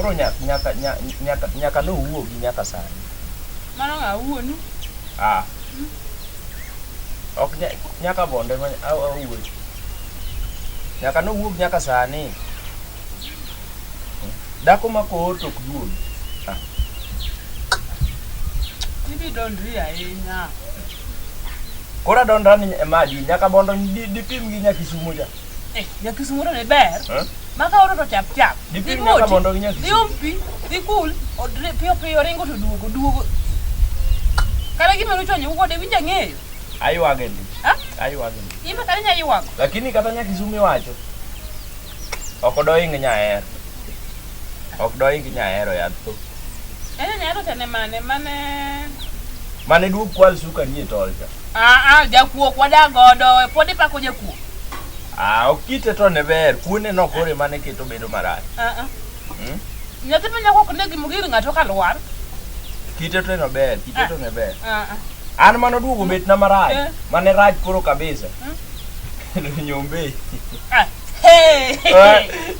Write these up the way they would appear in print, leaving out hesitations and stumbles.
Koro nyaka nyaka nyaka nowuogi nyaka sani. Mano ng'a wuonu? Ah. Ok nyaka bonde ma awuoyo. Nyaka nowuog nyaka sani. Dhako ma koor to ok duogi. Ah. Idhi dondri ahinya. Koro adondra ni e madi nyaka bondo dipim gi nyakisumo cha. Eh, nyakisumo to ne ber. Eh? Maka oro to chap chap. Dipim nyaka bondo gi nyakisumo. Dhi om pi, dhi kul, odre piyo piyo ringo to duogo duogo. Kata gima nochwanyo kode winja ng'eyo. Aywage ndi. Ha? Aywage ndi. In be kata inya ywago. Lakini kata nyakisumo iwacho. Ok doing nyahero. Ok doing nyahero yath tho. Ene nyahero cha ne mane mane Mane duog kwal suka nie tol cha. Ah ah jakuo kwadak godo pod ipako jakuo. Ah, ok kite to ne ber. Kuone no kore mane keto bedo marach. Ah ah. Hmm? Nyathi ma nyako ok neg gir ng'ato ka lwar. Kite to no ber, kite to ne ber. Ah ah. An mano duogo betna marach. Eh. Mane rach koro kabisa. Nyombe. Ah. Hey.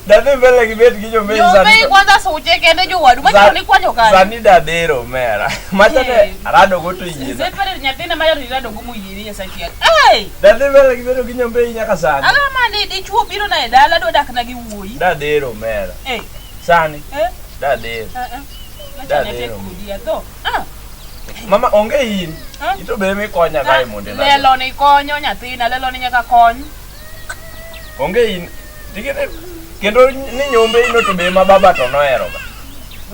Dadhi mbele gi bet gi nyombe Nyombe kwanza suche kende jowadu macho ni kwanyo kanyo. Sani dadhero mera. Macha ne Eh. arado go to yiena. Zepere nyathina ma irado go moyieri Nyasaye. Hey! Dadhi mbele gi bedo gi nyombe nyaka sani. Ang'o ma ni dichuo biro na e dala dwa dak na gi wuoyi. Dadhero mera. Eh. Sani Eh. dadhero. Eh. eh. Macha ne tek Dadhero. kodi atho. Ah. Mama onge in. Ah. Ito be mikonya kae mondo ina. Lelo ni konyo nyathina, lelo ni nyaka kony. Onge in. Tikete kendo ni nyombe ino to be ma baba to nohero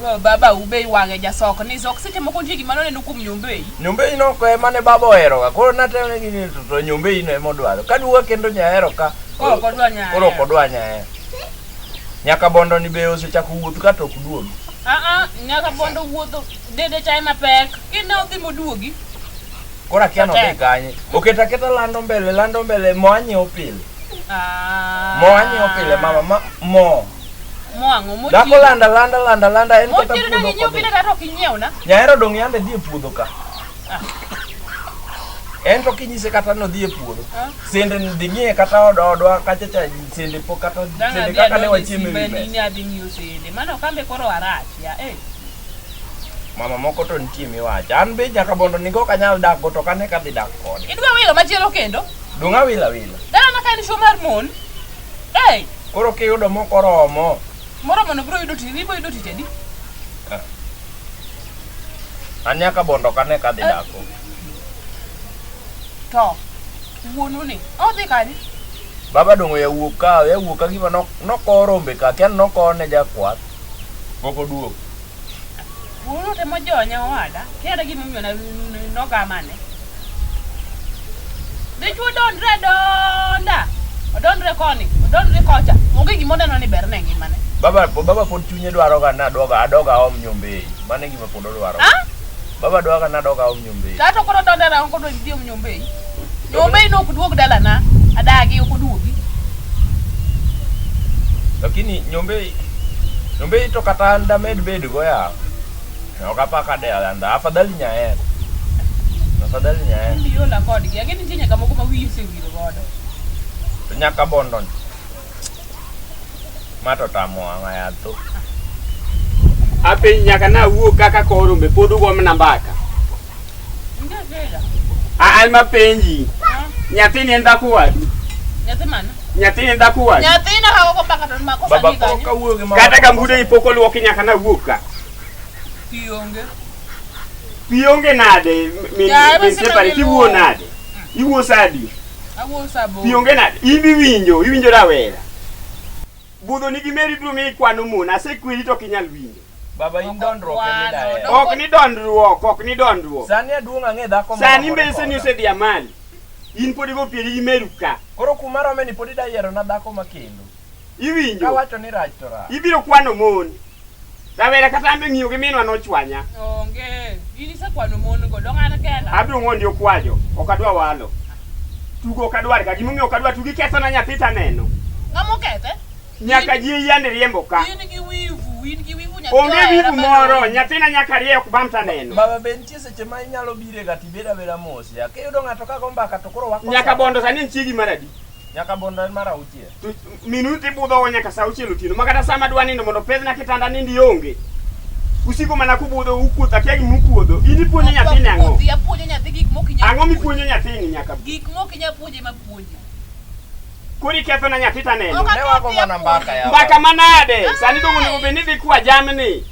ga. Baba ube wang'e jasok ni sok seche moko nitie gima noneno kuom nyombei. Nyombe ino ok ema ne baba ohero ga. Koro natemo ni to nyombe ino ema odwaro. Kaduoga kendo nyahero ka. Koro ok odwa nyahero. Koro ok odwa nyahero. Nyaka bondo ni be osechako wuoth ka to ok duogi. Ah ah, nyaka bondo wuotho dede chae mapek. Kine odhi moduogi. Koro akia nodhi Matek. kanye. Oketo aketa lando mbele lando mbele mo anyiewo pile. Ah. Mo anyiewo pile mama ma mo. Mo ang'o mo Dhako landa landa landa landa en Mo kata chiedo puodho dang' inyiew ok odhi. pile kata ok inyiewna. Nyahero dong' yande dhi e puodho ka. Ah. En to kinyise kata nodhi e puodho. Ah. Sende dhi ng'iye kata od odwa kacha cha sende pok kata Dang' sende adhi kaka ne adonjo e wachiemo e simba wi ni mesa. ni adhi ng'iyo sende. Mano kambe koro arach ya. Eh. Mama moko to nitie miwacho. An be nyaka bondo nigo ok anyal dak go to ok ane kadhi dak kode. Idwa wilo machielo kendo? Dong' awilo awila. Dalana ka en show mar mon. Eh. Koro kiyudo mok oromo. Moromo no biro yudo tich, ibiro yudo tich adi? An nyaka bondo ok ane kadhi Eh. dak go. To wuonu ni odhi kanye? Baba dong' oya wuok ka, oya wuok ka gima nokowo rombe ka, kia ni nokowo ne jakwath. Pok oduogo. Wuonu temo jonya owada. Kia gimomiyo nogamane. Dichuo dondre donda. Odondre koni, odondre kocha. Onge gima oneno ni berne e ngimane. Baba baba pod chunye dwaro ga nadoga adoga aom nyombei. Mano e gima pod odwaro. Ah? Baba dwaro ga nadoga aom nyombei. Kato koro dondre rango kodwa dhi om nyombei. Nyombei no ok duog dalana. Adagi ok oduogi. Lakini nyombei nyombei to kata an damed bedo go ya. Ok apaka de alanda. Afadhali nyahero. Afadhali nyahero. Indi yola kodgi. Ang'e ni nitie nyaka moko ma wiyi osewil godo. To nyaka bondo ni. Ma to tamo wang'a ya tho. Apenji nyaka nawuog kaka koro rombe pod ugo mana mbaka. Onge shida. An mapenji. Ah, Nyathini en dhako wadu. Nyathi mane? Nyathini en dhako wadu. Nyathina ka gogo mbaka to makosa Baba ni koro kanyo. kawuoyo gi mama. Kata gambude pok oluoki nyaka nawuog ka. Pi onge. Pi onge nade min Ya, min ema separe sima tiwuo giluwo. nade? Iwuo sa adi? Awuo sa aboro. Pi onge nade? In iwinjo, iwinjo rawera. Budho nigi meri biro miyi kwano mon, asekweri to ok inyal winjo. Baba in dondruok Kwano, ema idahero. Ok ni dondruok, ok ni dondruok. Sani aduong' ang'e dhako Sani moromore mbeseni koda. osedhi amali. In pod igo pieri gi meru ka. Koro kuma rome ni pod ida yiero na dhako ma kendo. Iwinjo? Kawacho ni rach to rach. Ibiro kwano mon. Rawera kata an be ng'iyo gi minwa nochwanya. Onge. In isekwano mon go, dong' an kenda. Abiro ng'ondi okwajo, ok adwa walo. Tugo ok adwar ka, gimomiyo ok adwa tugo ikethona nyathi taneno. Ng'ama okethe? Nyaka ji yande riembo ka. In gi wivu, in gi wivu nyathi Onge ohera wivu moro, maloyi. nyathina nyaka rie ok bam taneno. Baba be nitie seche ma inyalo bire ga tibed abeda mos ya. Kiyudo ng'ato ka go mbaka to koro wako. Nyaka bondo sani en chiegi mar adi. Nyaka bondo en mar auchiel. To minu tibudho nyaka saa auchiel otieno ma kata sama adwa nindo mondo pedhna kitanda nind ionge. Usiko mana kubudho ukuotho akia gima ukuodho. In ipuonjo nyathini ang'o? Puodhi, apuonjo nyathi gik mok inyal Ang'o mipuonjo nyathini nyaka? Gik mok inyal puonje ma puonje. Koro iketho na nyathi taneno. Ok Ne wago akethi, mana apuonje. mbaka ya. Mbaka manade? Sani dong onego bed ni idhi kwa jamni.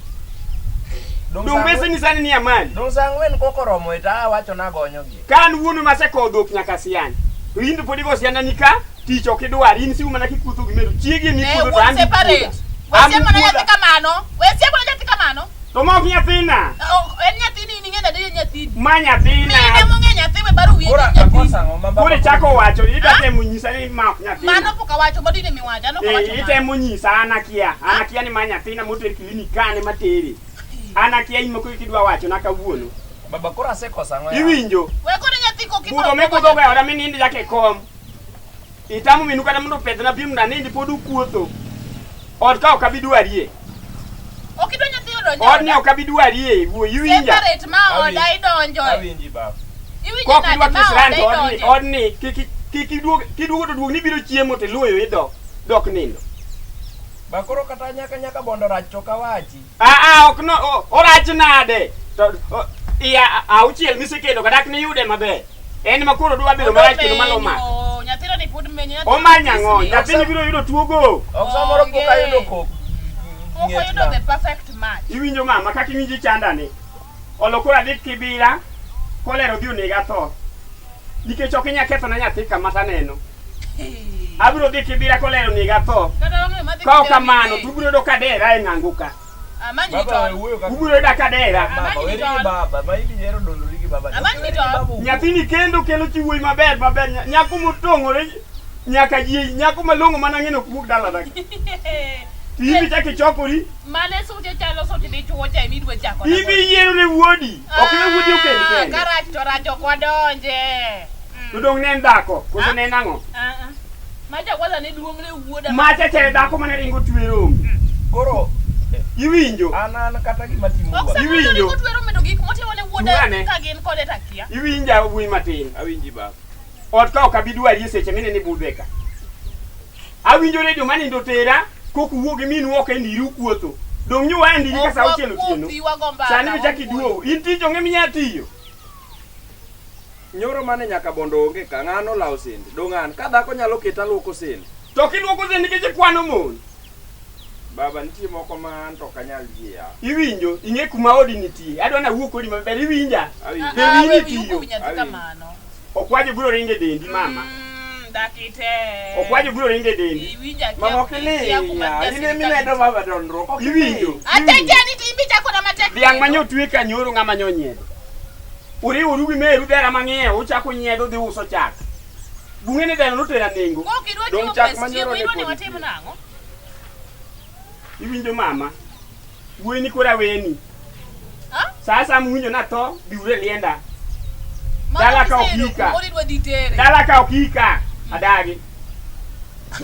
Dong Dong saa bese ni sani ni amali. Dong saa ang'wen koko romo e ta awacho nagonyogi. Ka an wuonu masekowo dhok nyaka siany. To in to pod igo sianda ni ka tich ok idwar. In siku mana kikuotho gi meru. Chiegi Ne, mikuodho to wuon an separate. ikuodha. We An siemo na ikuodha. nyathi kamano. We siemo na nyathi kamano. To ma ok nyathina. Ok, en nyathini in ing'e nade en nyathini. Ma nyathina. Mine mong'e nyathi we baro wiye Koro ni nyathini. akosa ang'o ma baba? Koro ichako wacho idwa Ah? temo nyisa ni ma ok nyathina. Mano pok awacho modine miwacho. An ok awacho Eh, mano. itemo nyisa an akia. An akia ni ma nyathina moter klinik kane matere. An akia in moko kidwa wacho na kawuono. Baba koro asekosa ang'o ya? Iwinjo? We koro nyathi kok Budho mibudhogo e oda minindi nyaka e kom. Itamo minu kata mondo opedhna pi mondo anindi pod ukuotho. Ot ka ok abi dwarie. Ok idwa nyathi odonj e Odni oda. ok abi dwarie wuoyi iwinja. Separate ma oda idonjo. Awinji baba. Iwinjo Kok nade idwa ma kisran oda to odni idonje. odni kik kik iduog kiduogo to duog ni biro chiemo to iluoyo idok dok nindo. Ba koro kata nyaka nyaka bondo rach to kawachi. Ah ah ok no orach nade. To iya auchiel misekendo kata ok niyude maber. En ma koro dwa bedo marach kendo malo mako. Omenyo, Nyathino ni pod menyo. nyathino Omanyo ang'o? tisni. Nyathini biro yudo tuo go. Ok samoro pok Onge. ayudo kok. Pok oyudo the perfect match. Iwinjo mama kaka iwinjo chandani. Olokoro adhi kibira kolero odhi onega tho. Nikech ok inyal ketho na nyathi kama taneno. Abiro dhi kibira kolero nega tho. Kata wang'eyo madhi Ka ok kibira kamano ni to ubiro yudo kadera e ng'ango ka. Amanyi Baba tol. we wuoyo kaka Ubiro yudo kadera. Baba Amanyi weri gi tol. baba, ma in ihero dondori gi baba. Amanyi Weri gi tol. baba owuo. Nyathini kendo kelo chi wuoyi maber maber. Nyako motong'ore nyaka ji nyako malong'o mana ng'eno ok wuog dalana. To in be ichako ichokori. Mane suche chalo such dichuo cha emidwa chako. In be iyiero ne wuodi. Ok ne wuodi okend kende. Karach to rach ok wadonje. To dong' ne en dhako, koso ne en ang'o? Ah, ah. Macha kwanza ne duong' ne wuoda. Macha chal dhako mane ringo twe rombe. Koro Iwinjo? an an kata gima timo Ok wuon. sama Iwinjo? ringo twero medo gik motimo ne wuoda Duane. ka gin kode takia. Iwinja wuoyi matin. Awinji baba. Ot ka ok abi dwarie seche minene budhe ka. Awinjo redio manindo tera, kok uwuok gi minu oko e ndiri ukuotho. Dong' nyuwa e ndiri ka saa auchiel otieno. Wakuothi, wago mbaka, Sani be chak wawuoyo. iduogo. In tich onge minya tiyo. Nyoro mane nyaka bondo onge ka ng'ano olawo sende. Dong' an ka dhako nyalo keta luoko sende. To kiluoko sende nikech ikwano mon. Baba nitie moko ma an to ok anyal yie ya. Iwinjo, ing'e kuma odi nitie. Adwa nawuo kodi maber, iwinja? Awinji. Ah, Be ah, wiyi we tiyo. wiyi nyathi Awinjo. kamano. Okwajo biro ringo e dendi mama. Dakite. Okwajo biro ringo e dendi. Iwinja kia. Mama ok kia kuma iling'. jasiri In emimedo ka- baba dondruok. Ok Iwinjo? iling'. Atete ni timbi chako na matek. Dhiang' manyo twe ka nyoro ng'ama nyo nyiedho. Uriworu gi meru dhera mang'iewo, uchako nyiedho dhi uso chak. Bung'e ni dhero notera nengo. Kok idwa Dong' chiwo chak pes manyoro chiemo, ne idwa ni pod watim nitie. nang'o? Iwinjo mama? Wuoyi ni koro aweni. Ha? Sa asaya muwinjo natho, biuru e lienda. Mano Dala ka ok kiseyudo ika. kumoro idwa dhi tere. Dala ka ok ika, adagi.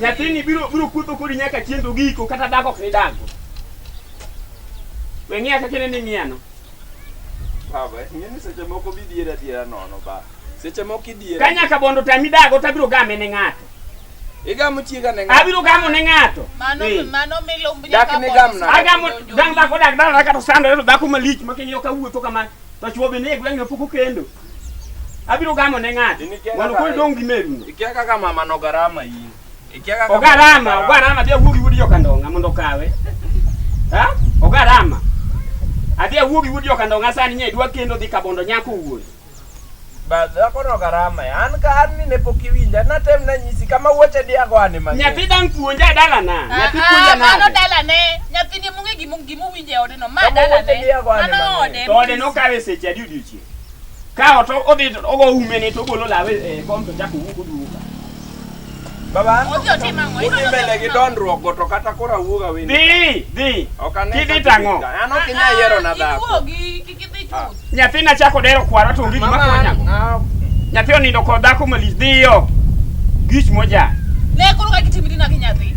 Nyathini biro biro kuotho kodi nyaka chieng' to giko kata dhako ok nidago. We ng'iya kaka ineno ing'iyano. Baba, ing'e ni seche moko bidhier adiera nono ba. Seche moko idhier. Ka nyaka bondo tami dago tabiro game ne ng'ato. Igamo chiega ne ng'ato. Abiro gamo ne ng'ato. Mano Eh. mano milumb Dak nyaka ni bondo gam nade? Agamo donjo. dang' dhako dak dala kata osandore to dhako malich ma king'iyo ka wuotho kama to chuo bende e gweng'no pok okendo. Abiro gamo ne ng'ato. In ikia Mondo kaka- koro idong' gi meruno. Ikia kaka mama no garama in. Ikia kaka Ogarama, ogarama adhi awuo gi wuod jokandong'a mondo okawe. Ha? Ogarama. Adhi awuo gi wuod jokandong'a sani nye dwa kendo dhi kabondo nyako wuon. Ba dhako no garama ya. An ka an ni ne pok iwinja. Natem nanyisi kama wuoche diago ane mang'eny. Nyathi dang' puonja e dalana. Nyathi Ah, puonja ah, mano nade? dalane. Nyathini mong'e gimowinjo e ode no. Ma Kama dalane. wuoche diago ane Mano mang'eny. ode. To ode nokawe seche adi odiochieng'. Ka ot odhi to ogo ume ni to ogolo lawe e kom to chako wuok oduogo ka. Baba an Odhi otim ang'o? udhi Idwa ni mbele odhi gi otim ang'o? dondruok go to kata koro awuog awinjo. Dhi, dhi. Ok ane Kidhi kaka tang'o? idhi. An ok inyal yiero na dhako. Iduogi, kik idhi chuth. Nyathina chako dero kwara to onge gima Mama, konyago. ah, Nyathi onindo kod dhako malich dhiyo. Gich moja. Ne koro kaka itimri na gi nyathi.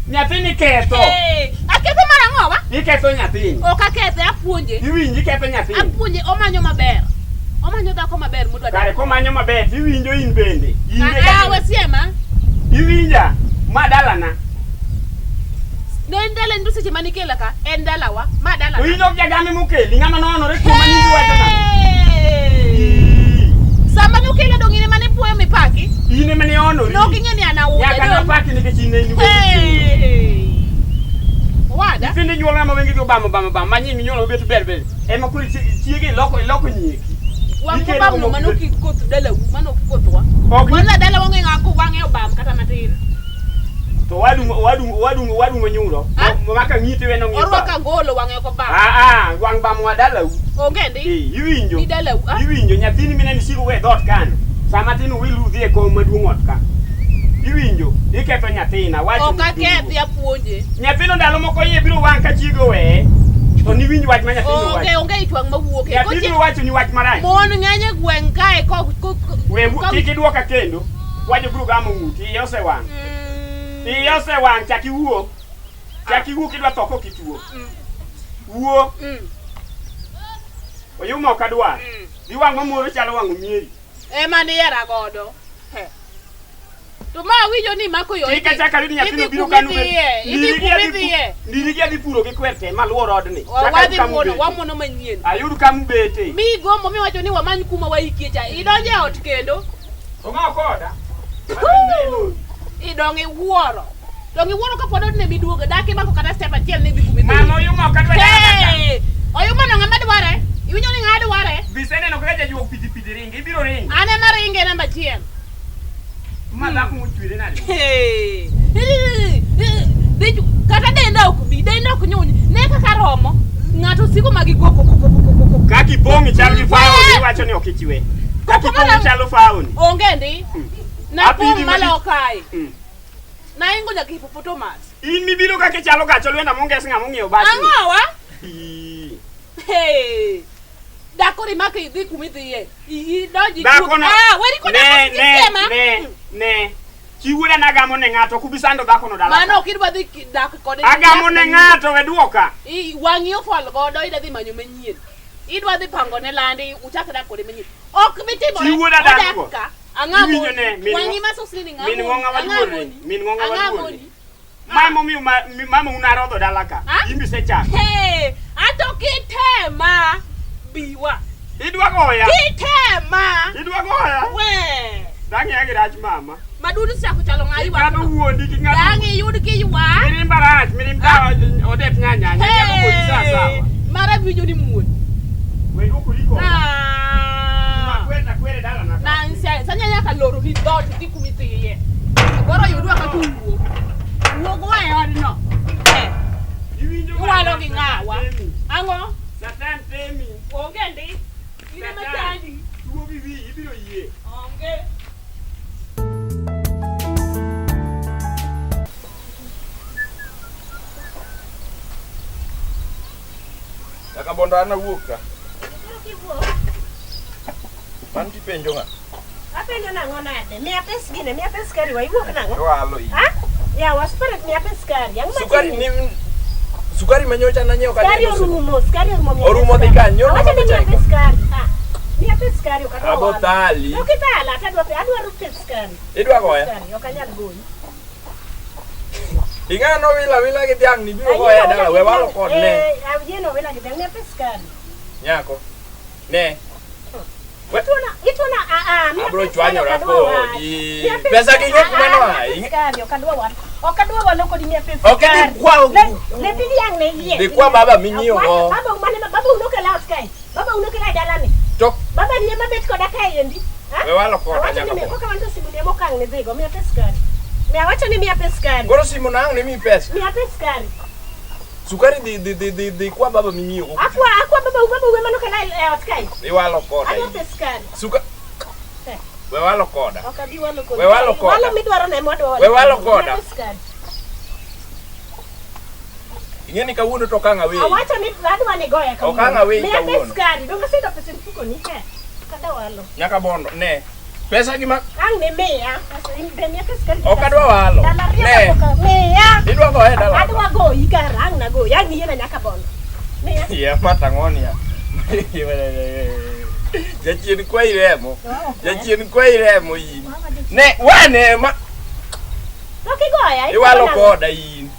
Nyathini ketho. Eh, aketho mar ang'o wa? Iketho nyathini. Ok akethe, apuonje. Iwinji iketho nyathini. Apuonje omanyo maber. Omanyo dhako maber modwa Kare dak. komanyo maber tiwinjo in bende. In be Ah, kaka- we siema. Ma dalana. Ne en dala ndo seche mane ikela ka, en dalawa, ma To dalana. in ok jagame mokeli, ng'ama nonore kuoma nyingi wacho nang'o? Hey! Sama nokela dong' in ema ne puoyo mipaki. In ema ne onori. Nok ing'e ni an auya Nyaka dong'. napaki nikech in ne in wuon nyithindo. Hey! Owada. Nyithindo inyuolo ng'ama wengegi obam obam obam, ma nying minyuolo mabet ber ber. Ema koro chiege iloko iloko nyieki. Wang' Ikelo mobamno mok mano bet- ki koth dalau, mano ok kothwa. Ok ni- Wan dala wang'e ng'ako wang'e obam kata matin. To owadu owadu owadu owadu monyuro. Ah? Maka ng'ite weno ng'iyo. Orwako angolo wang'e ok obam. Ah ah, wang' bam wa dalau. Onge ndi. Eh, iwinjo. Ni dalau. Ah? Iwinjo nyathini mineno isiko we dhoot kano. Sama tin uwilu udhi e kom maduong' ot ka. Iwinjo, iketho nyathina, wacho Ok ni akethi apuonje. Nyathino ndalo moko iye biro wang' ka chiege oweye. To niwinj wach ma nyathino Onge wacho. onge ich wang' mawuok. e. Nyathino Kochi- wacho ni wach marach. Mon ng'eny e gweng' kae ko ko ko- We ko- kik idwoka kendo. Wajo biro gamo ng'uti, iye osewang'. Mm. Iye osewang' chak iwuo. Chak iwuo kidwa tho kok ituo. Mm. Wuo, Mm. oyuma ok adwar. Mm. Gi wang' mamoro chalo wang' omieri. Ema nihera godo. He. To ma awinjo ni mako yo. Kik achak ayud nyathino idhi biro kuma kanu idhiye, idhi kuma idhiye. Ndiri gi adhi puro gi kwer te maluor odni. Chak ayud Wadhi kama muono, ubete. wamuono manyien. Ayud kama ubete. Mi gombo miwacho ni wamany kuma waikie cha. Idonjo e ot kendo. To ng'a koda? Idong' iwuoro. Dong' iwuoro kapod odni miduogo. Dak imako kata step achiel ni idhi kuma idhiye. Mama oyuma ok adwa dala ka. Hey! Oyuma no ng'ama dware? Iwinjo ni ng'a dware? Biseneno kaka jajuok piti piti ringo, ibiro ringo. An ema ringe namba achiel. Ma dhako mochwere nade? Hey! Kata denda ok bi, denda ok nyuny. Ne kaka romo. Ng'ato siko ma gi koko koko koko koko. Kaka ipong' ichal gi faoni, Wee! iwacho ni ok ichwe. Kaka Koko ipong' mana- ichalo faoni. Onge ndi. Napong' Apidhi malo kae. Mm. Naingo nyaka hippopotamus. In mibiro kaka ichalo gach olwenda monges ng'ama ong'iewo basni. Ang'owa? Ii. Hey! Dak koro imako idhi kuma idhiye. Idonji Dhako no. Ah, weri koda Ne, kik ne, isiema. ne, ne. Chi wuoda nagamo ne ng'ato, ok ubi sando dhako no dala. Mano ok idwa dhi dak kode. Agamo ne ng'ato we duoka. Wang'i ofwal godo idwa dhi manyo manyien. Idwa dhi pango ne landi uchak dak kode manyien. Ok bi timore. Chi wuoda dak go. Odak ka. Ang'a Iwinjo ne, moni. min Wang'i ng'o- ma sosni ni ng'a min moni? ng'ong'a Ang'a waluorre, moni? min ng'ong'a Ang'a waluorre. moni? Ma emomiyo mama un arodho dala ka. Ah? In bisechako. Hey, ato kitema biwa. Idwa goya. Kitema. Idwa goya. We. Dang' iya gi rach mama. Madudu chako chalo ng'ayi Ng'ato wachno. wuondi gi ng'ato. Dang' iyud kiywak. Mirimba rach, mirimba odet nyanya. Nyanya kodi sa sawa. Mara winjo ni muol. We dwokori koda. Ah. Akwere akwere dala na ka. Nonsense. Sanya nyaka loro ni dhoot idhi kuma idhiye. Koro yudwa kaka wuok. Wuog wa e odno. Eh, Iwinjo ma- Iwalo gi ng'awa. Satan temi. Ang'o? Satan temi. Onge ndi. In ema Satan. chandi. Tuo gi wiyi ibiro yie. Onge. Nyaka bondo an awuok ka. Mano tipenjo ng'a? Apenjo nang'o nade? Miya pes gine, miya pes sukari wa iwuok nang'o? Iwalo iyi. Ha? Yawa sukari miya pes sukari. Ang'o Sukari matimni? ni sukari manyocha nanyiewo Sukari kanyo. orumo, sukari orumo miya pes Orumo dhi sukari. kanyo, Awacho ni miya macha pes sukari. Ah. Miya pes sukari ok adwa Abo walo. thali. Ok ithala, to adwa adwaro pes sukari. Idwa goya? Sukari ok anyal goyi. Ing'ano wila wila gi dhiang' ni biro goya e dala we walo kod ne. Eh, ayieno wila gi dhiang' miya pes sukari. Nyako. Ne. Itwona, itwona ah ah miya Abro pes sukari, chwanyora ok adwa wach. kodi. Miya pes Pesa gi sukari, ing'e kuma ah, ah, noa, miya pes ing'e- sukari, ok adwa walo. Ok adwa walo kodi miya pes Ok idhi sukari. kwa- Lepi dhiang' ne iye. Dhi kwa baba minyiewo go. Baba mane baba unokela ot kae. Baba unokela e dalani. To Baba ni ema bet koda kae endi. Ha? we walo koda Awacho ni nyako. miya koka wanto simu ni ema okang' ne dhigo, miya pes sukari. Miya awacho ni miya pes sukari. Koro simu na ang' ne miyi pesa. Miya pes sukari. Sukari dhi dhi dhi dhi dhi kwa baba minyiewo go. Akwa akwa baba baba ema nokela e ot kae. Iwalo koda. Adwa in. pes sukari. Suka Eh. We walo koda. Ok abi walo kodi. We walo koda. Walo midwaro no ema wadwa walo. We walo kodi. koda. Miya pes sukari. Ing'e ni kawuono to okang' aweyi. Awacho ni adwa ni goya kawuono. Okang' aweyi Miya pes kawuono. sukari. Donge aseyudo pesa e mfuko ni he. Kada walo. Nyaka bondo ne. Pesa gi ma Ang' ni miya. Be miya pes sukari. ok adwa walo. Ndalo ariyo Ne. kapok miya. Idwa goye e dala. Adwa goyi kara ang' nagoyi. Ang' iyiena nyaka bondo. Miya. Ya matang'onia. Jachien kwayi remo. Jachien kwayi remo in. Ne wane ma To Ok igoya. Iwalo ikona nang'o? koda in.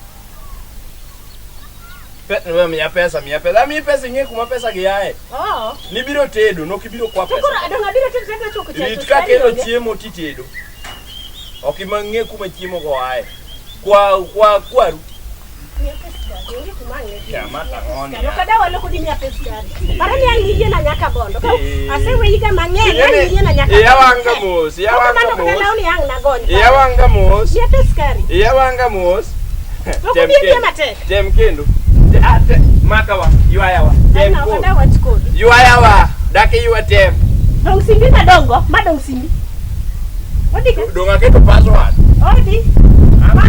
Miya pesa, miya pesa. Amiyi pesa ing'e kuma pesa gi ae. Oo. Nibiro tedo, nok ibiro kwa To koro pesa. adong' abiro tedo tadwa choko cha. Rit to ka sukari kelo onge. chiemo titedo. Ok ima ng'e kuma chiemo go ae. Kwa kwa kwaru. Miya pes gari, onge kuma ang' ne dhi. Ya, ma Miya pes tang'oni, gari. ya. Ok adawa loko di miya pes gari. Para ni ang' niyiena nyaka bondo. Ka Eh. aseweyiga mang'eny, ang' Ing'e niyiena ni nyaka iya bondo. wanga mos, iya Ok wanga kamano kata mos. lawni ang' nagony. Iya wanga mos. Miya pes gari. Iya wanga mos. Ok Tem obi abia kendo. matek. Tem kendo. Ah, makawa, ywaya wa. Tem An ok koro. adawa wach kodi. Ywaya wa. Dak iywa tem. Dong' simbi madongo, ma dong' simbi. Odi ka? Dong aketo password. Odi. Mama.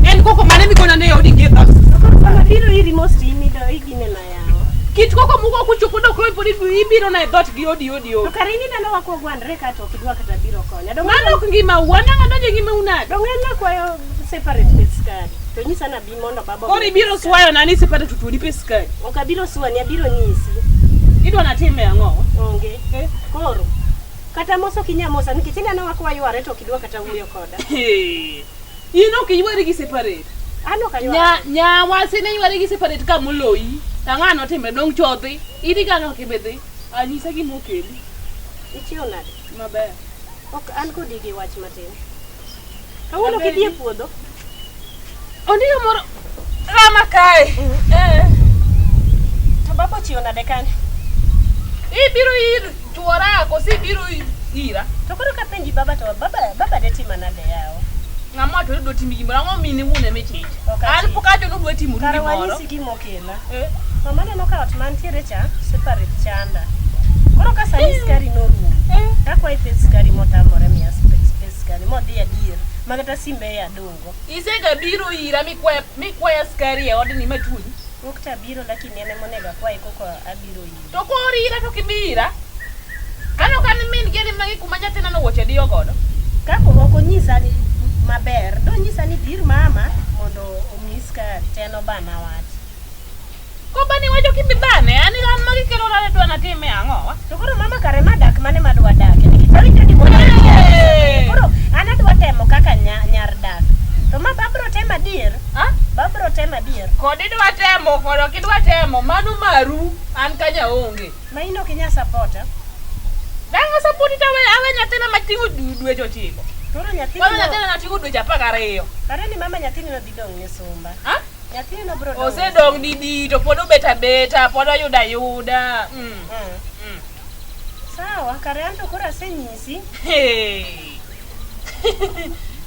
En koko mane mikona ne odi gi dhoot. Koro sama biro iri mos to in ido igine na yawa. Kit koko mugo kuchopo dok koro pod ibiro na e dhoot gi odi odi To odi. kare in ineno wakwogwandre ka to ok idwa kata biro konya. Dong' Mano ok ngima u, an ang' adonjo e ngima u nade? Dong' en nakwayo separate pes skari. To nyisa nabi mondo baba. Koro ibiro swayo na ni separate to tuoni pes skari. Ok abiro swani, abiro nyisi. Idwa natime ang'o? Onge. Eh? Koro kata mos ok inya mosa nikech ineno wakwayware to ok idwa kata wuoyo koda. Hey. In ok iywari gi separate. An ok aywak. Nya nyawa sine ywari gi separate ka moloyi. To ang'o notimre dong' chodhi. In igang'o ok ibidhi. Anyisa gima okeli. Ichiew nade? Maber. Ok an kodi gi wach matin. Kawuono ok idhi e puodho. Ondiko moro rama kae. Eh. To baba ochiew nade kanyo? Ibiro ir chuora koso ibiro ira? To koro kapenji baba to baba baba de tima nade yawa? Ng'ama wacho ni dwa timi gimoro, ang'o mine wuon ema ichich? Ok An achich. pok awacho ni udwa timo Kare gimoro. wanyisi gima okela. Eh. Mama neno ka ot mantiere cha separate chanda. Koro ka sani skari norumo. Eh. Takwaye pes skari motamore miya pes skari modhi adier. Ma kata simbe e adongo. Isega biro ira mikwaya skari e odni matuoni. Wuok to abiro lakini en ema onego akwaye koka abiro iri. To koro ira to kibira. Kano kan min gi ni magi kuma nyathina no wuoche diyo godo. Kako ok onyisa ni maber, donyisa ni dhir mama mondo omiyi skari to en obana wach. Kobani wacho kibibane, an an magi kelo nade dwa natime ang'o wa? To koro mama kare madak mane madwa dake nikech awinjo ni mondo Hey! Koro an adwa temo kaka nyar dak. To ma babro temo adier, Ha? babro temo adier. Kod idwa temo, kod ok idwa temo, mano maru, an kanya onge. Ma in ok inyal sapota. Dang' asapoti to awe nyathina mating'o dweche 9. Koro nyathini Koro no, nyathina nating'o dweche 12. kare ni mama nyathini no dhi dong' misumba. Ha? Nyathini no bro dong'. Osedong' didi to pod obet abeta, pod oyudo ayuda. Sawa, kare an to koro asenyisi. Hey.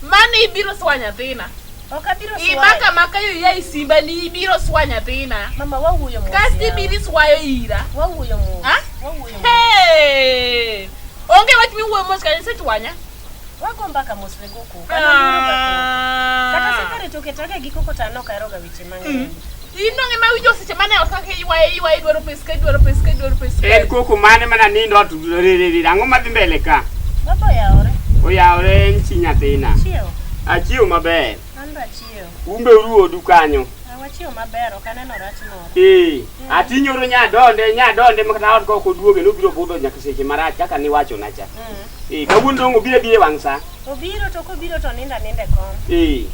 Mano ibiro swa nyathina. Ok abiro swaye. Imaka maka yo iya isimba ni ibiro swa nyathina. Mama wawuoyo mos. Kasto yawa. ibiro iswayo ira. Wawuoyo mos. Ha? Wawuoyo mos. Hey! Onge wach miwuoyo mos kanyo isechwanya. Wago mbaka mos we go koko. An aluoro ga koko. Kata separate oketaka gi koko to an ok ahero ga weche mang'eny. In dong' ema winjo seche mane ot kaka iywaye iywaye idwaro pes ka idwaro pes ka idwaro pes ka. En koko mane mana nindo ot ririri ang'o madhi mbele ka? Baba oyawore. Oyawore en chi nyathina. Chiew. Achiew maber. An be achiew. Umbe uru odu kanyo. Ah, Wachiew maber ok aneno rach moro. Ee, atinyoro nyadonde makata ot ka ok oduoge nobiro budho nyaka seche marach kaka niwachona cha. Ee, kawuono dong' obiro abira e wang' sa. Obiro to kobiro to nindo aninda e kom. Ee.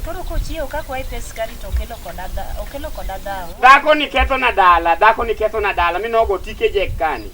Koro kochiew kakwaye pes skari to okelo koda okelo koda dhaw. Dhako ni kethona dala, dhako ni kethona dala minogo tike jek kani.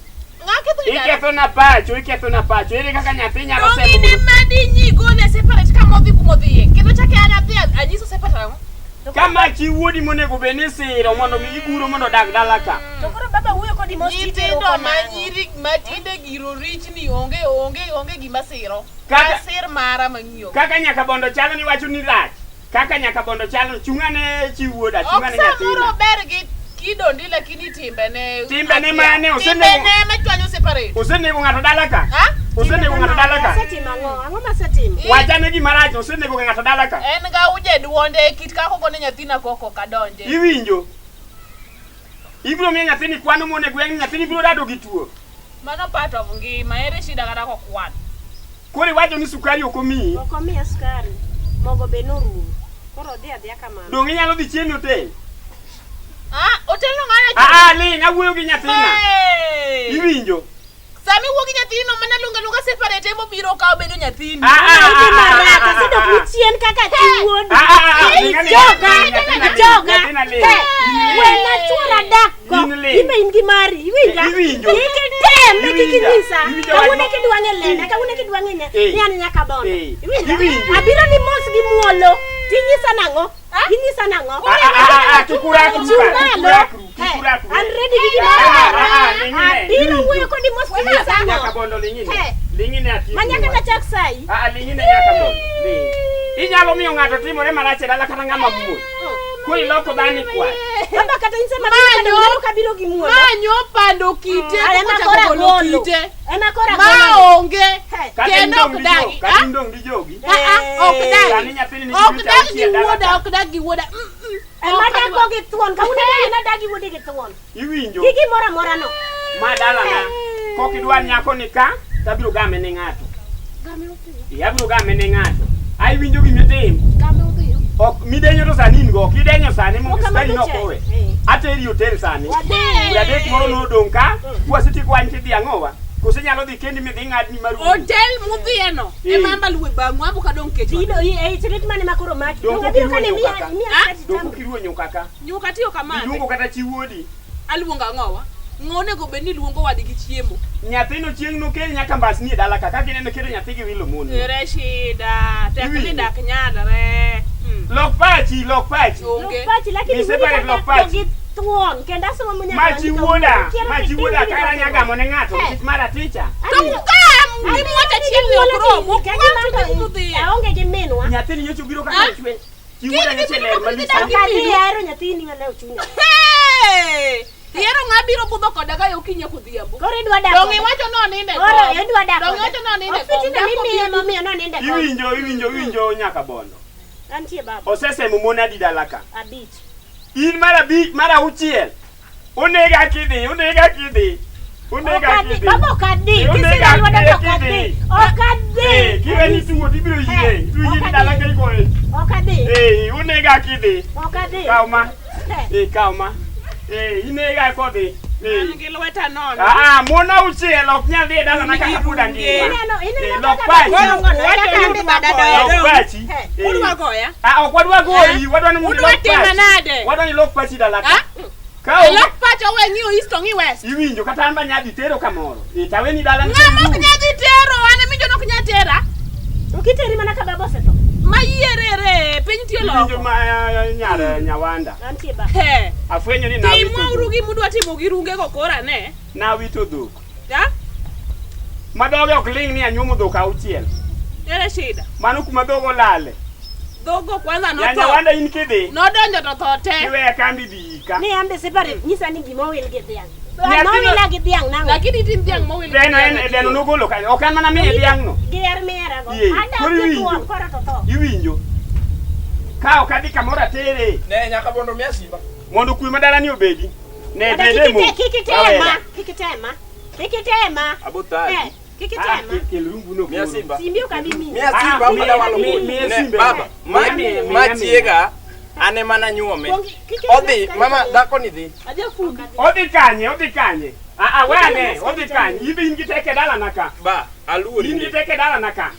Ng'a ketho ni dala? Ikethona pacho, ikethona pacho. Ere kaka nyathi nyalo Dong' semo in mondo ema dinyigole separate kama odhi kumodhiye. Kendo chake an adhi anyiso separate ang'o? To koro, Kama chi wuodi monego bed ni siro mondo mi iguro mondo odag dala ka. to koro baba wuoyo kodi mos titero Nyithindo ma nang'o? nyiri matinde giro richni onge onge onge gima siro. Kaka- Kasir mara mang'iyo. Kaka nyaka bondo chalo ni wacho ni rach. Kaka nyaka bondo chalo chung'ane chi wuoda, Ok chung'ane samoro nyathina. ber gi kidondi lakini timbene Timbene mane? Osenego- Timbene machwanyo separate. Osenego ng'ato dala ka? Ha? Osenego ng'ato dala ka? Asetimo ang'o? Ang'o masetimo? Wachane gima rach, osenego ng'ato dala ka? En ga uje duonde kit kaka ogone nyathina koko kadonje. Iwinjo? Ibiro miyo nyathini kwano monego gweng' nyathini biro rado gi tuo. Mano part of ngima, ere shida kata kokwan. Koro iwacho ni sukari ok omiyi. Ok omiya sukari. Mogo be norumo. Koro odhi adhiya kamano. Dong' inyalo dhi chiemo e hotel? Ah, otelno ng'ane Ah, ah, ling' awuoyo gi nyathina. Hey! Iwinjo? Sami wuok gi nyathino mana luonga luonga separate emobiro ka obedo nyathini. Ah, ah, ah, ah, ah, ni chien kaka chi wuodi. Ah, ah, ah, ling ane, Ijoga, nyathina ling, ijoga. nyathina ling. He, In ling. wena chuora dakgo. In ling. Ibe in gi mari, iwinja? Eh, iwinjo. Kik item, kik Iwinja. inyisa. Iwinjo wach Kawuono ma- kidwa ng'e lenda, Eh. kawuono kidwa ng'e nya- Eh. ni an nyaka bondo. Eh. Iwinja? Iwinjo. Abiro ni mos gi muolo. Tinyisa nang'o? Inyisa nang'o? Ah, ah, ah, ah, kik urakru ka, Chung kik malo. urakru, kik He, urakru. An ready gi gimoro Ah, ah, amora. ah, ling'ine, Abiro iwinjo. wuoyo kodi mos tinyisa Nyaka ang'o? bondo ling'ine. He. Ling'ine atieko Manyaka wach. nachak sayi. Ah, ah, ling'ine nyaka bondo. Ling. Inyalo miyo ng'ato timore marach e dala kata ng'ama muol. Koro iloko dhano ikwar. Baba kata in sama biro Manyo. kata kabiro gi muolo. Manyo pando kite, Ah, ema kochako koro golo agolo. kite. Ema koro Ma agolo. onge. He. Kata in Kendo dong' ok gi dagi. jogi, kata in dong' gi jogi. Ah, ah, ok Sani dagi. nyathini nigi Ok dweche dag gi auchiel dala wuoda, ka. ok dag gi wuoda. Mm, mm. Ema Ok dako adwa. gi thuon. Kawuono dagi nadagi wuodi gi thuon. Iwinjo. Gi gimoro amora no. Ma dalana. Kok idwar nyako ni ka, tabiro game ne ng'ato. Game odhiyo. Eh, abiro game ne ng'ato. Ai winjo gimitim. Game odhiyo. Ok midenyo to sani in go. Ok idenyo sani mondo Ok sukari amadho nok chae. owe. Eh. Ateri hotel sani. Wadhi. Ura adek moro nodong' ka. Kwasetieko wany tidhi ang'owa. Koso inyalo dhi kendi midhi ng'adni maru. Hotel mudhiyeno. Eh. Ema amba luwe bang'u, ambo kadong' kech. Tido e ich lit mane ma koro maki. Dong' Dong' abiro kane okiruo miya nyuka ka. miya Ah? skati Dong' tamri. ok iruo nyuka ka. Nyuka tiyo kamano. Iluongo kata chi wuodi. Aluongo ang'owa. Ng'o onego bed ni luongo wadgi chiemo. Nyathino chieng' nokel nyaka mbasni e dala ka. Kaka ineno keto nyathi gi wilo mon. Ere shida. Tek ni Iwinjo. dak nyalre. Mm. Lok pachi, lok pachi. Onge. Lok pachi lakini Mi wuodi separate ka lok dako pachi. gi thuon kendo asomo nyaka Ma chi andika wuoda, wuoda. Kiero ma chi kitim wuoda gima kara timo. nyagamo ne ng'ato He. nikech mar aticha. To ugam! Gimuoch achiel ni ok rom. Ok ugam to udhiye. Aonge gi minwa. Nyathini nyocha obiro kaka Ah? chwe. Chi wuoda Kik nyocha gibiro ler kik malich. gidag Ok adhi minu. ahero nyathini malewo chunya. Hey! Ihero ng'a biro budho koda ga okinyi kodhiambo. Koro idwa dak. Dong' iwacho noninde Koro kom. idwa dak. Dong' iwacho noninde Ok kom. fitina Dak mimiye obiro- momiyo noninde kom. Iwinjo, iwinjo, iwinjo nyaka bondo. Antie baba. Osesemo mon adi dala ka. Abich. In mar abich, mar auchiel. Onega kidhi, onega kidhi. Onega Ok adhi. kidhi. Baba ok adhi. Eh, onega Kisira lwedo to ok kidhi. adhi. Ok Eh, adhi. kiwe ni tuo tibiro yie. Eh, Tuo yie ok ni dala adhi. ka igoye. Ok adhi. Eh, onega kidhi. Ok adhi. Kaw ma. He. Eh, kaw ma. Eh, inega kodhi. Eh. An gi lweta nono. Ah, mon auchiel ok nyal dhi e dalana kaka pod angima. Ineno ineno Eh, lok kaka pachi. dongo no. Wacho Kaka ni ambe udwa bada goya. doyo. Lok pachi. Eh. Eh. Udwa goya? Ah, ok wadwa goyi, wadwa ni mondo Udwa ilok tima pachi. nade? Wadwa ni ilok pachi dala ka. Ah? Ka onge- Lok pacha we ng'iyo east to ng'i west. iwinjo kata an ba nyadhi tero kamoro. Eh, taweni dala ni Ng'ama ok nyadhi tero, an ema ok nyal tera. Okiteri mana ka baba osetho. Ma yierere, piny tiyo Iwinjo loko. ma nyar Nyawanda. Antie baba. He. Afwenyo ni nawito Timwauru dhok. gimudwa timo gi rungego koro ane. Nawito dhok. Ha? Ma dhoge ok ling' ni anyuomo dhok auchiel. Ere shida. Mano kuma dhok olale. Dhogo kwanza Ya notho. Nyawanda in kidhi, Nodonjo to tho te. iweya kambi dhi ika. Ni ambe separate nyisa ni gima owil gi dhiang'. Nyathino- Nowila gi dhiang' nang'o? Lakini itim dhiang' mowil gi Deno dhiang' en deno nogolo kanyo. Ok an mana miye dhiang'no. Gi her mihera go. Yie, Adak koro gi iwinjo. thuon koro to tho. Iwinjo. Ka ok adhi kamoro atere. Ne nyaka bondo miya simba. Mondo kwe ma dalani obedi. Ne Oda bede mo. kik itema, kik itema. Kik itema. Abo thagi. Eh, kik itema. Kel rungu no. Miya simba. Simbi ok abi miyi. Miya Ah, simba miya- amada walo mi- kodi. miya Ne, simbe. Baba, ma Miya- ma miya- chiega an ema nanyuome. Kuongi- kik itema Odhi, skari mama to- dhako ni dhi. Ajafundi. Odhi kanye, odhi kanye. Ah, ah, wane, odhi kanye. In be in gi teko e dalana ka. Ba, aluori In gi ndi. teko e dalana ka.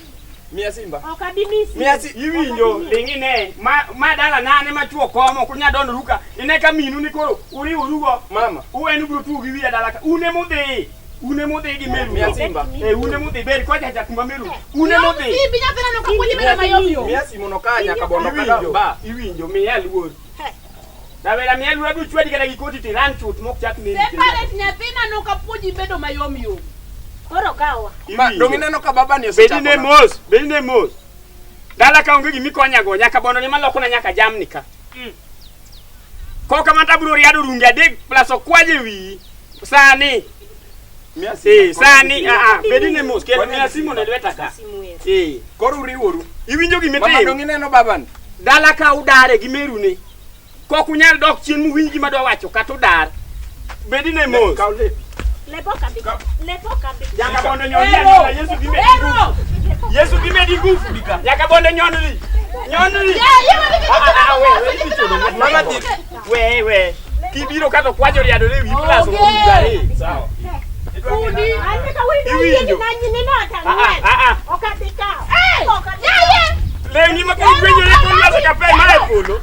Miya simba. Ok abi miyi simbi. Miya si Iwinjo, ling' ine. Ma, ma dalana an ema chuo kom, ok unyal donjoru ka. Ine ka minu ni koro uriworugo. Mama. Uwen ubiro tugo gi wiya dala ka. Un emudhi. Un emudhi gi meru. Miya simba. Eh, un emudhi. Bed kocha cha kuma meru. Un emudhi. Simbi nyathina no kapuonji bedo mayom yom. Miya simu no ka nyaka bondo kada Iwinjo, ba. iwinjo, miya luor. He. Rawera miya luor abiro chwadi kata gi koti tiran chuth mok chak neni. Separate nyathina no kapuonji bedo mayom yom. Koro kawa. Ma Iwinjo. dong ineno ka baba ni Bedi osechako. ne na. mos, bedi ne mos. Dala ka onge gimikonyago, nyaka bondo ni malokona nyaka jamni ka. Koka mata abiro riado runge adek plus okwaje wiyi. Sani, Miya simba. eh, sani, ah ah, bedi ne mos, kel Kwani miya simu ne lweta ka. Simu ero. Eh, Koro uriworu. iwinjo Mama dong gimitim. ineno baba ni. Dala ka udare gi merune. Kok unyal dok chien muwinj gima adwa wacho kata udar. Bedi ne mos. Kaw lepi. Lep ok abi. Lep ok abi. Nyaka bondo nyon nyaka Yesu dhi medi ngufu. Yesu dhi medi ngufu. Nyaka bondo nyonri. Nyonri. Ah, ah, ah, we, we, idhi chodo ng'at Mama dhi. We, we. Kibiro kato kwajo riadore wi plus Onge. orugare. Sawa. Fundi. An be kawuono Iwinjo. na nyinino Ah, ah, tang'wen. ah, ah. Ok abi kawo. Ok abi kawo. Lewni ka pe ma e polo.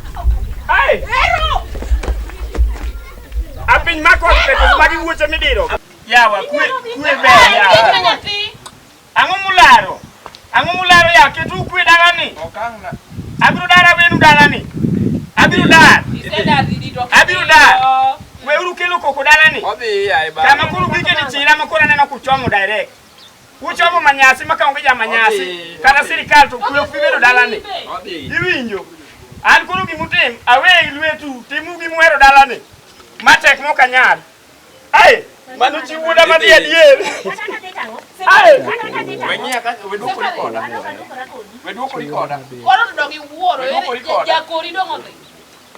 Ai! Ero! Apiny ma koth pe koso magi wuoche midiro. Yawa, kwe kwe ber Kik na yawa. nyathi. Ang'o mularo? Ang'o mularo ya ketu kwe dalani. Okang' na. Abiro dar awenu dalani. Abiro dar. Isedar didi to. Abiro dar. Weuru kelo koko dalani. Odhi yaye baba. Kama koro gike ni chira ma koro aneno kuchomo direct. Uchomo manyasi ma kaonge ja manyasi. Odhi, Kata odhi. sirikal to kwe ok bi bedo dalani. Odhi. Iwinjo? An koro gimutim, aweyi lwetu, timu gimuhero dalani. Matek mok anyal. Ai, mano chi wuoda madhi adier. Kata kadhi tang'o? Ai, Kata kadhi tang'o? We ng'iya ka we duokori koda. Adok adwokora kodi. We duokori koda. Koro to dog iwuoro. We dwokori koda. Jakori dong odhi.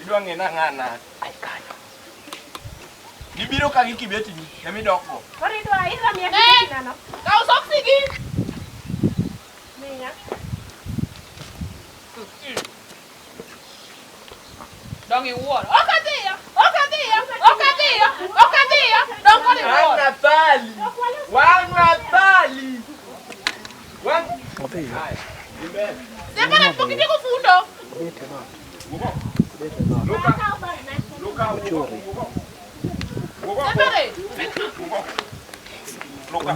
Idwa ng'e na ng'ana. Ai kanyo. Gibiro ka gi kibetini emidokgo. Koro idwa idwa miya Eh. kibeti nano? Kaw soksi gi. Miya. Dong iwuoro. Ok adhiyo. Ok adhiyo. Ok adhiyo. Ok adhiyo. Dong koro iwuoro. Wang' Wang' athali. Wang' Aya, dhi mbele. Separate pok itieko fundo. Luka, Akaw bagna. Luka, wuok, wuok. Wuok, wuok. Separate. Wuok. Luka.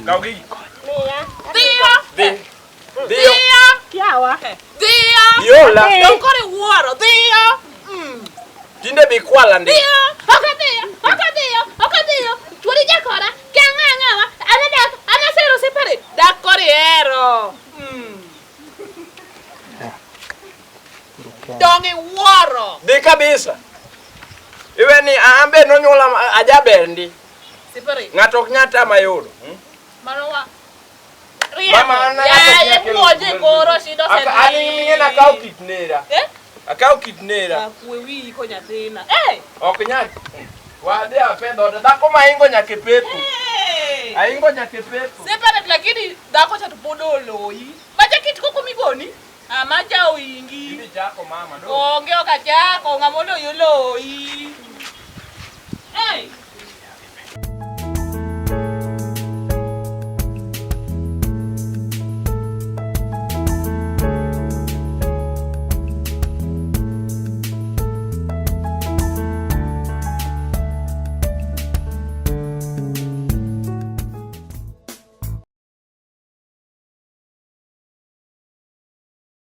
Kaw gigi. Miya. Dhiyo. Dhi. Dhiyo. Dhiyo. Kiawa. Dhiyo. Iola. Dong koro iwuoro. Dhiyo. Tinde bi kwala ndi. Dhiyo. Ok adhiyo. Ok adhiyo. Ok adhiyo. Chuori jakora. Kia ng'a ng'awa. An adak. An asero separate. Dak koro ihero. Dong iwuoro. Dhi kabisa. Iwe ni an be nonyuola ajaber ndi. Separate. Ng'ato ok nyal tama yudo. Hmm? Mano wa. Mama, an ng'ato ok Yaye nyal kelo puonje gimoro. koro shido Aka- An ing'e akaw kit nera. Eh? Akaw kit nera. Akwe wiyi ko nyathina. Eh! Ok nyal. Wadhi apedho ode. Dhako maingo nyaka e petho. Eh! Aingo nyaka e petho. Separate lakini dhako cha to pod oloyi. Macha kit koko migoni. Ah, macha oingi. Idhi chako mama do. Onge ok achako ng'ama oloyi oloyi.